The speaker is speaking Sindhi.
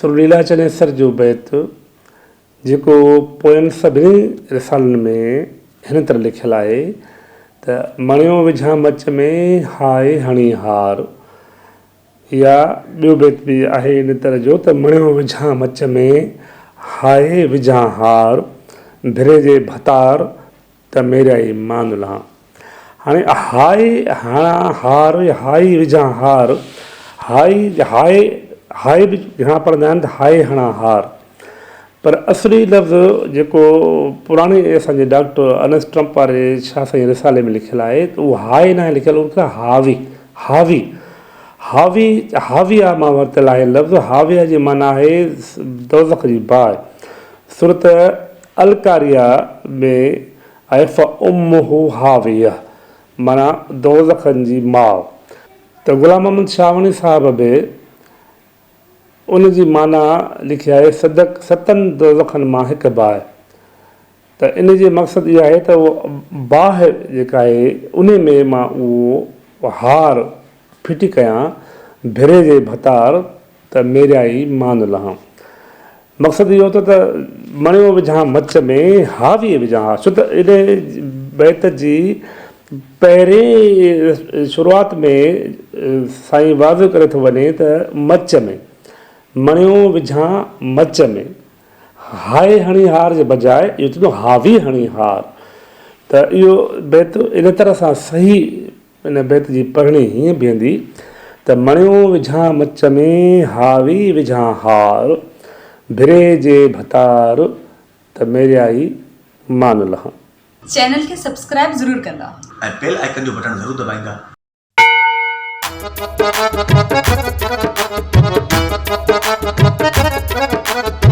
سر ليلا چنيسر جو بيت جيڪو پوين سڀني رسالن ۾ هن طرح لکيل آهي ته مڻيو وجهان مچ ۾ هاء هڻي هار يا ٻيو بيت به آهي ان طرح جو ته مڻيو وجهان مچ ۾ هاء وجهان هار ڀري جي ڀتار ته ميريائي مان لهان. هاڻي هاء هڻان هار يا هائي وجهان هار، هائي هاء هاء به گهڻا پڙهندا آهن ته هاء هڻان هار. پر اصلي لفظ جيڪو پراڻي اسان جي ڊاڪٽر انس ٽرمپ واري شاهه سائين رسالي ۾ لکيل آهي ته اهو هاء ناهي لکيل اهو لکيل آهي هاوي هاوي هاوي هاويا مان ورتل آهي لفظ هاويا جي معنيٰ آهي دوزخ جي باهه سورت القارعه ۾ آهي فامه هاويه معنيٰ دوزخن جي ماء ته غلام محمد شاهواڻي صاحب به ان جي معنيٰ لکي آهي صدق ستن دوزخن مان هڪ باهه ته ان جي مقصد اهو آهي ته اهو باهه جيڪا آهي انهي ۾ مان اهو هار ڦٽي ڪيان ڀري جي ڀتار ته ميريائي مان لهان. مقصد اهو ته ته مڻيو وجهان مچ ۾ هاويء وجهان ها ڇو ته ان بيت جي پهرين شروعات ۾ سائين واضح ڪري ٿو وڃي ته مچ ۾ مڻيو وجهان مچ ۾ هاء هڻي هار جي بجاء اهو ٿيندو هاوي هڻي هار ته اهو بيت ان طرح سان صحيح ان بيت جي پڙهڻي هيئن بيهندي ته مڻيو وجهان مچ ۾ هاوي وجهان هار ڀري جي ڀتار ته ميريائي مان لهان. چينل کي سبسڪرائب ضرور ڪندا. ۽ بيل آئيڪن جو بٽڻ ضرور دٻائيندا.